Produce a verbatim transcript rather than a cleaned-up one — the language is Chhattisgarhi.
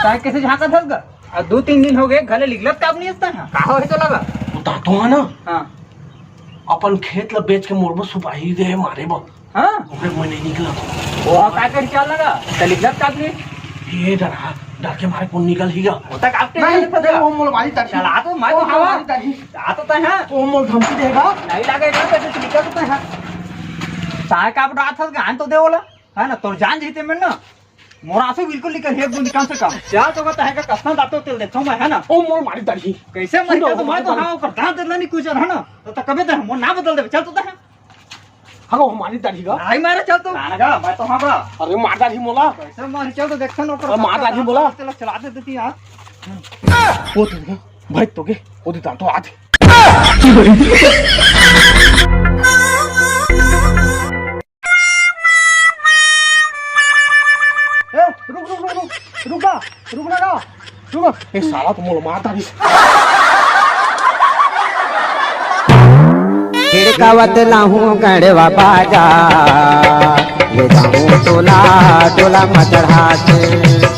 ताय कैसे झांकत हस गा? आ, दू तीन दिन हो गए, घले लिगलत काबर नहीं हस तैं हा? का होय तो लगा? वो दातो हा ना, हाँ। अपन खेत ला बेच के मोर बर सुपारी दे मारे बर। हाँ? ओकरे मैं नहीं निकला। वो का कर क्या लगा? त लिगलत काबर नहीं? ये डरा, डर के मारे कोन निकल ही गा। वो तक आपके नहीं, नहीं पता। वो मोला मारी तारी। चला तो मैं वो तो हवा। मारी तारी। आ तो तैं हा। वो मोला धमकी देगा। नहीं लगेगा तो तू निकल तो तैं हा। ताय का बड़ा था, गान तो दे बोला। है ना, तोर जान जीते में ना। मोर आंसू बिल्कुल निकल, एक बूंद कम से कम। चल तो कहता है कि कसना दांतों तेल देता हूँ मैं, है ना? ओ मोर मारी दाढ़ी। कैसे मर सुनो, गया तो मैं तो मारी हाँ, ऊपर दांत तेल नहीं कुछ है ना? तो, तो कभी तो मोर ना बदल दे, चल तो है। हेलो, हमारी दाढ़ी का। नहीं मारे, चल तो। ना, ना, मैं तो हाँ बा। अरे मार दाढ़ी मोला। कैसे मार, चल तो देखते ना ऊपर अरे मार दाढ़ी मोला। तेल चला दे देती यार। वो तो भाई तो के, वो दांत तो आज। ए, रुक, रुक, रुक, रुक, रुक ना, रुक ना, रुक। ए, साला तो मोला मारता नहीं। छिड़कावत लाहूं गड़वा बाजा, ले जाऊं टोला, टोला म चढ़ा के।